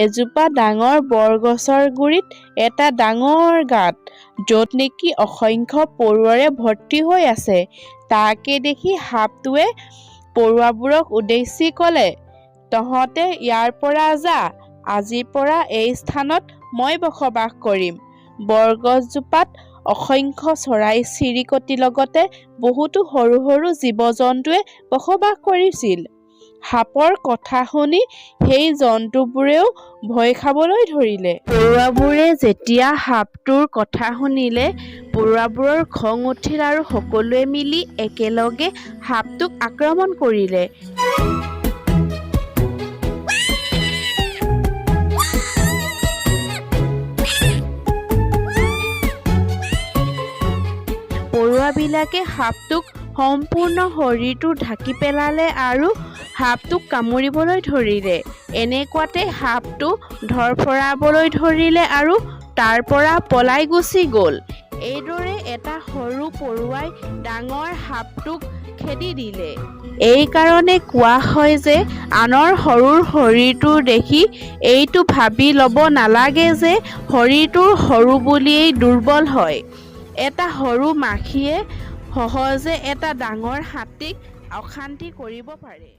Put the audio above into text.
এজোপা ডাঙৰ বৰগছৰ গুৰিত এটা ডাঙৰ গাঁত, য'ত নেকি অসংখ্য পৰুৱাৰে ভৰ্তি হৈ আছে। তাকে দেখি সাপটোৱে পৰুৱাবোৰক উদ্দেশ্যি ক'লে, তহঁতে ইয়াৰ পৰা যা, আজিৰ পৰা এই স্থানত মই বসবাস কৰিম। বৰগছজোপাত অসংখ্য চৰাই চিৰিকটিৰ লগতে বহুতো সৰু সৰু জীৱ জন্তুৱে বসবাস কৰিছিল। সাপৰ কথা শুনি সেই জন্তুবোৰেও ভয় খাবলৈ ধৰিলে। পৰুৱাবোৰে যেতিয়া সাপটোৰ কথা শুনিলে, পৰুৱাবোৰৰ খং উঠিল আৰু সকলোৱে মিলি একেলগে সাপটোক আক্ৰমণ কৰিলে। পৰুৱাবিলাকে সাপটোক সম্পূৰ্ণ শৰীৰটো ঢাকি পেলালে আৰু সাপটোক কামুৰিবলৈ ধৰিলে। এনেকুৱাতে সাপটো ধৰফৰাবলৈ ধৰিলে আৰু তাৰ পৰা পলাই গুচি গ'ল। এইদৰে এটা সৰু পৰুৱাই ডাঙৰ সাপটোক খেদি দিলে। এইকাৰণে কোৱা হয় যে আনৰ সৰু শৰীৰটো দেখি এইটো ভাবি ল'ব নালাগে যে শৰীৰটো সৰু বুলিয়েই দুৰ্বল হয়। এটা সৰু মাখিয়ে সহজে এটা ডাঙৰ হাতীক অশান্তি কৰিব পাৰে।